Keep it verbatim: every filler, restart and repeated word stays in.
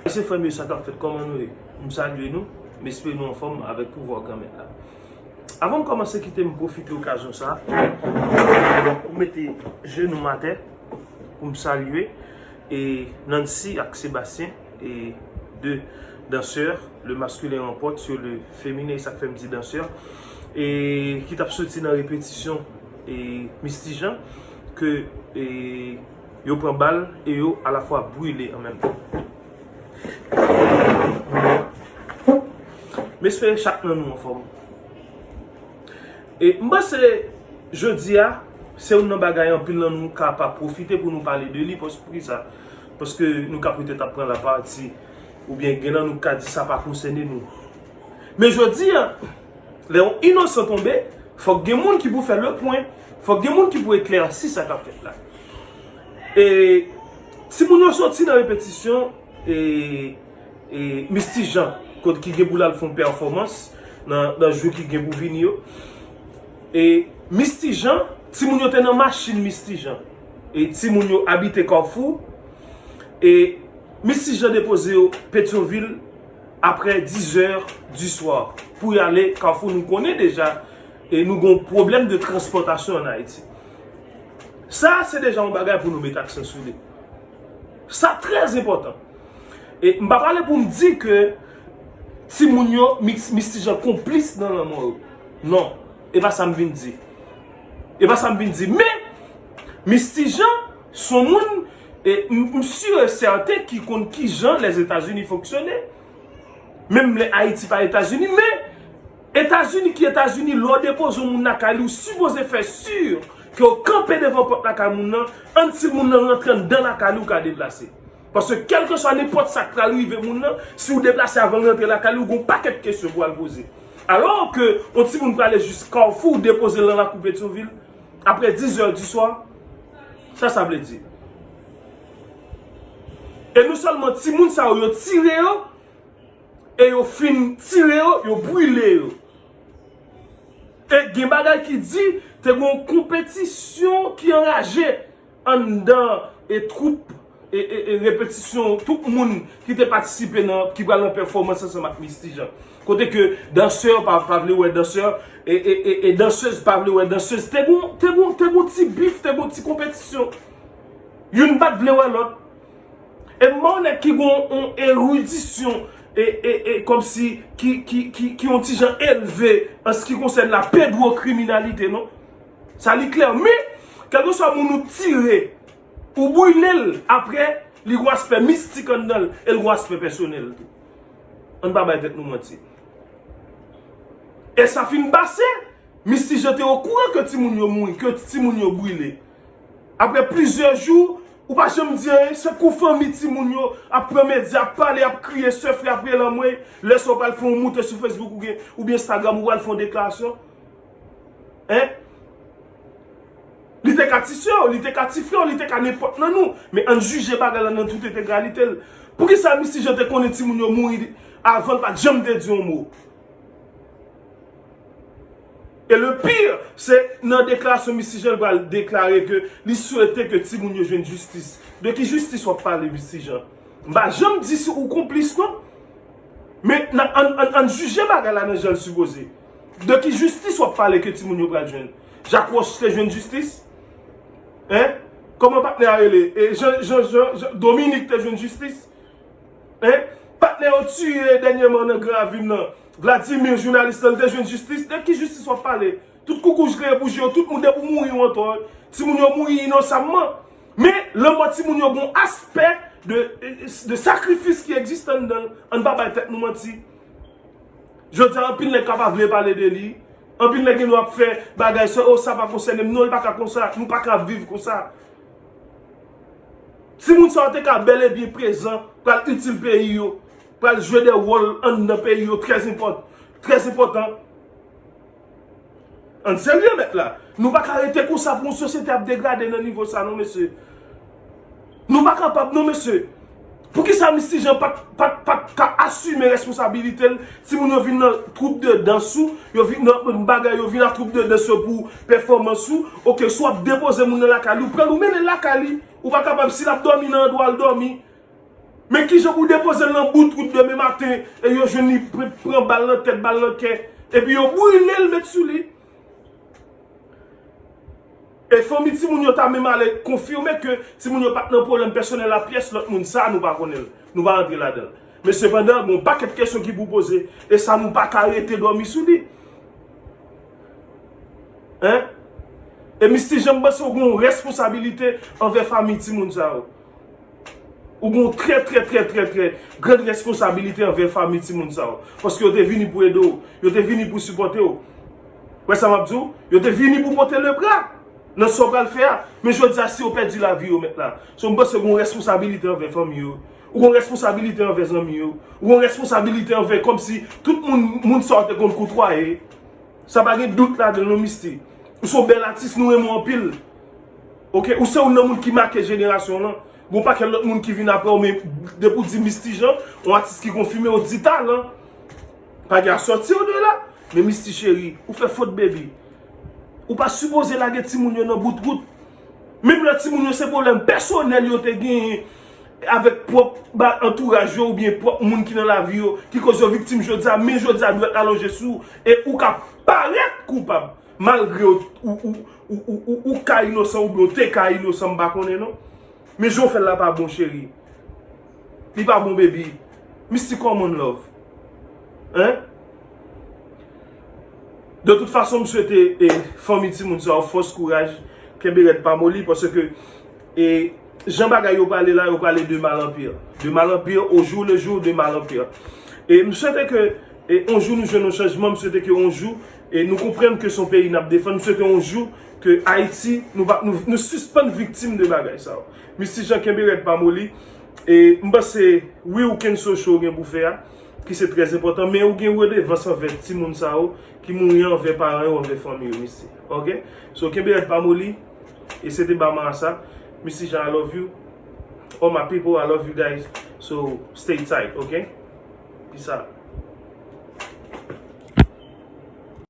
Mesye, frè m yo, sa k ap fèt, kòman nou ye? M salye nou, m espere nou anfòm avèk pouvwa Granmèt la. Avan m kòmanse, kite m pwofite okazyon sa a pou mete jenou m atè, pou m salye e Nancy ak Sébastien, e de dansè, le masculin l'emporte sur le féminin, e sa k fè m di dansè, e ki t ap soti nan repetisyon e Misty Jean, ke e yo pran bal e yo alafwa brile an menm tan. M espere chak nan nou anfòm. E m panse jodi a, se youn nan bagay anpil nan nou ka pa pwofite pou nou pale de li, pas-, poukisa? Paske nou ka petèt ap pran lapati, oubyen gen nan nou ka di sa pa konsène nou. Men jodi a, lè yon inosan tonbe, fòk gen moun ki pou fè le pwen, fòk gen moun ki pou eklèsi sa k ap fèt la. E timoun yo soti nan repetisyon, e, e Misty Jean, kot ki gen pou l al fè yon pèfòmans nan, nan jou ki gen pou vini yo. E Misty Jean, timoun yo te nan machin Misty Jean. E timoun yo abite Kafou. E Misty Jean depoze yo Petyonvil apre dizè di swa pou y ale Kafou. Nou konnen deja, e nou gen yon pwoblèm de transpòtasyon ann Ayiti. Sa, se deja yon bagay pou nou met aksan sou li. Sa trè enpòtan. E m pa pale pou m di ke timoun yo, Mis-, Misty Jean konplis nan lanmò yo. Non, e pa sa m vin di. E pa sa m vin di. Men, Misty Jean, se yon moun, e m, m si e sèten ki konn kijan Lèzetazini fonksyone. Menm lè Ayiti pa Etazini, men Etazini ki Etazini, lè w depoze yon moun lakay li, ou sipoze fè si ke w kanpe devan pòt lakay moun nan, ann si moun nan rantre anndan lakay li, ou ka deplase. Paske kèlkeswa nenpòt sa k pral rive moun nan, si w deplase avan l rantre lakay li, ou gen yon pakèt kesyon pou w al poze. Alò ke yon timoun prale jis Kafou, ou depoze l nan lakou Petyonvil, apre dizè di swa, sa sa vle di? E non sèlman timoun sa yo, yo tire yo, e yo fin tire yo, yo brile yo. E gen bagay ki di, te gen yon konpetisyon ki anraje anndan e twoup e, e, e repetisyon, tout moun ki te patisipe nan, ki pral nan pèfòmans ansanm ak Misty Jean. Kote ke dansè pa, pa vle wè dansè, e, e, e, e dansèz pa vle wè dansèz. Te gon, te gon, te gon ti bif, te gon ti konpetisyon. Youn pa t vle wè lòt. E m pa yon nèg ki gon yon eridisyon, e, e, e kòmsi ki, ki, ki, ki yon ti jan elve an se ki konsène la pedwokriminalite, non. Sa li klè. Men, kèlkeswa moun ou tire, ou brile l, apre, li gon aspè mistik anndan l, e l gon aspè pèsonèl tou. Ann pa bay tèt nou manti. E sa fin pase, Misty Jean te okouran ke timoun yo mouri, ke timoun yo brile. Apre plizyè jou, ou pa janm di anyen, se kou fanmi timoun yo ap pran medya, ap pale, ap kriye, sè frè ap rele anmwey, lè sa w pral fè yon moute sou Facebook oubyen, oubyen Instagram, ou pral fè yon deklarasyon. Hein? Li te ka ti sè w, li te ka ti frè w, li te ka nenpòt nan nou. Men ann jije bagay la nan tout entegralite l. Poukisa Misty Jean te konnen timoun yo mouri avan l pa t janm te di yon mo? E le pire, se nan deklarasyon Misty Jean, li pral deklare ke li swete ke timoun yo jwenn jistis. De ki jistis w ap pale, Misty Jean? M pa janm di si ou konplis, non. Men, n a, ann, ann, ann jije bagay la nan jan l sipoze. De ki jistis w ap pale ke timoun yo pral jwenn? Jack Roche te jwenn jistis? Hein? Kòman patnè a rele? E Jean, Jean, Jean, Jean, Dominique te jwenn jistis? Hein? Patnè yo tiye dènyèman nan Gran Ravin nan, Vladimir, jounalis lan, li te jwenn jistis? De ki jistis w ap pale? Tout koukouj kreye pou je yo, tout moun depi w mouri ou antò, timoun yo mouri inosamman. Men, lanmò timoun yo gon aspè de, de sakrifis ki egziste anndan l. Ann pa bay tèt nou manti. Jodi a, anpil nèg ka pa vle pale de li. Anpil nèg gen dwa ap fè bagay sa, "Oh, sa pa konsène m." Non, li pa ka konsa. Nou pa ka ap viv konsa. Timoun sa yo te ka bèl e byen prezan, pral itil peyi yo, pral jwe de wòl anndan peyi yo trè enpòt-, trè enpòtan. Ann serye, mèt la. Nou pa ka rete konsa pou yon sosyete ap degrade nan nivo sa, non, mesye. Nou pa kapab, non, mesye. Poukisa Misty Jean pa t, pa t, pa t ka asime responsabilite l? Timoun yo vin nan twoup de dans ou, yo vin nan bagay, yo vin ak twoup de dans yo pou pèfòmans ou. Oke, si w ap depoze moun nan lakay li, ou pran l, ou mennen l lakay li. Ou pa kapab, si l ap dòmi nan andwa l dòmi, Men kijan pou depoze l nan bout wout demen maten, e yo jwenn li pr- pran bal nan tèt, bal nan kè, epi yo brile l met sou li. E fanmi timoun yo ta menm ale konfime ke timoun yo pa t nan pwoblèm pèsonèl a pyès lòt moun, sa nou pa konnen l. Nou pa rantre ladan l. Men sepandan, gen yon pakèt kesyon ki pou poze, e sa nou pa ka rete dòmi sou li. Hein? E Misty Jean, m panse w gen yon responsabilite anvè fanmi timoun sa yo. Ou gen yon trè, trè, trè, trè, trè gran responsabilite anvè fanmi timoun sa yo. Paske yo te vini pou ede w. Yo te vini pou sipòte w. Wè sa m ap di w? Yo te vini pou pote lebra nan sa w pral fè a. Men jodi a, si yo pèdi lavi yo mèt la. So, m panse w gen yon responsabilite anvè fanmi yo. Ou gen yon responsabilite anvè zanmi yo. Ou gen yon responsabilite anvè kòmsi tout moun, moun sa w te konn koutwaye. Sa pa gen dout ladan l non, Misty. Ou se yon bèl atis, nou renmen w anpil. Oke, ou se youn nan moun ki make jenerasyon w lan. Gon pakèt lòt moun ki vin apre w, men depi w di Misty Jean, yon atis ki konfime, w di talan. Pa gen a sòti w de la. Men Misty cheri, ou fè fot, baby. Ou pa sipoze lage timoun yo nan bout wout. Menm lè timoun yo se pwoblèm pèsonèl yo te genyen avèk pwòp ba antouraj yo oubyen pwòp moun ki nan lavi yo, ki koz yo viktim jodi a, men jodi a dwèt la lonje sou ou, e ou ka parèt koupab, malgre ou, ou, ou, ou, ou, ou, ou ka inosan oubyen ou te ka inosan, m pa konnen non. Men jan w fè l la pa bon, cheri. Li pa bon, baby. Misty, come on, love. Hein? De tout fason, m swete e fanmi timoun sa yo fòs, kouraj, kenbe rèd, pa moli, paske e jan bagay yo prale la, yo prale de mal en pire. De mal en pire, au jour le jour, de mal en pire. E m swete ke e yon jou nou jwenn yon chanjman, m swete ke yon jou e nou konprann ke se yon peyi n ap defann, m swete yon jou ke Ayiti, nou pa, nou, nou sispann viktim de bagay sa yo. Misty Jean, kenbe rèd, pa moli. E m panse, wi, ou kenso cho gen pou fè a, ki se trè enpòtan, men ou gen redevans anvè timoun sa yo ki mouri anvè paran yo, anvè fanmi yo, Misty. Oke? So, kenbe rèd, pa moli. E se te ba m a sa. Misty Jean, I love you. All my people, I love you guys. So, stay tight, oke? Peace out.